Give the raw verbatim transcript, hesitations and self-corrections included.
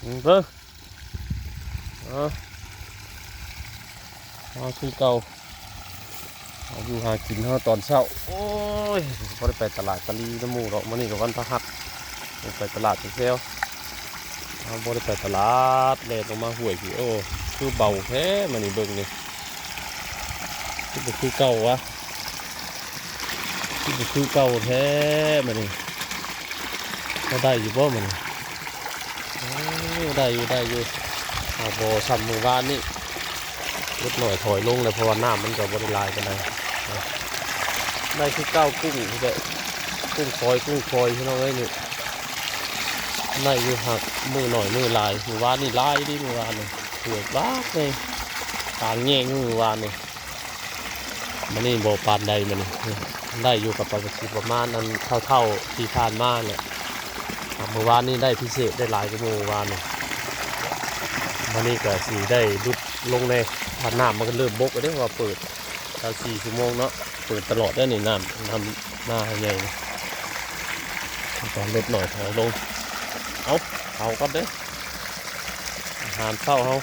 อืมเบิ่ง เอา เอาคือเก่า เอาอยู่หากินเฮาตอนเช้า โอ้ย บ่ได้ไปตลาดตะลีนำหมู่ดอก มื้อนี้ก็วันพฤหัส ไปตลาดแซวๆ เฮาบ่ได้ไปตลาด แล่นออกมาห้วยพี้ โอ้ คือเบาแท้มื้อนี้ เบิ่งนี่ คือบ่คือเก่าวะ คือบ่คือเก่าแท้มื้อนี้ พอได้อยู่บ่มื้อนี้ โอ้ ได้อยู่ ได้อยู่ หากบ่ส่ำมื้อวานนี้ ลดน้อยถอยลงแล้ว เพราะว่าน้ำมันก็บ่ได้หลายปานใด ได้คือเก่า กุ้งคือเก่า กุ้งฝอย กุ้งฝอย พี่น้องเอ้ย นี่ ได้อยู่ หากมื้อน้อยมื้อหลาย มื้อวานนี่หลายเด้ มื้อวานนี่ เถือกหลายเลย ตางแยงมื้อวานนี่ มื้อนี้บ่ปานใดมื้อนี้ ได้อยู่กับประมาณ ประมาณอันเท่าๆที่ผ่านมาแหละ อ่ะ มื้อวานนี่ได้พิเศษ ได้หลายกว่ามื้อวานนี่ มื้อนี้ก็สิได้ลดลงแน่ เพราะน้ำมันก็เริ่มบกแล้วเด้ ว่าเปิด สามสี่ชั่วโมงเนาะ เปิดตลอดได้นี่ น้ำ น้ำหน้าให้ใหญ่นี่ ต้องลดน้อยถอยลง เอา เอาก่อนเด้อ อาหารเช้าเฮา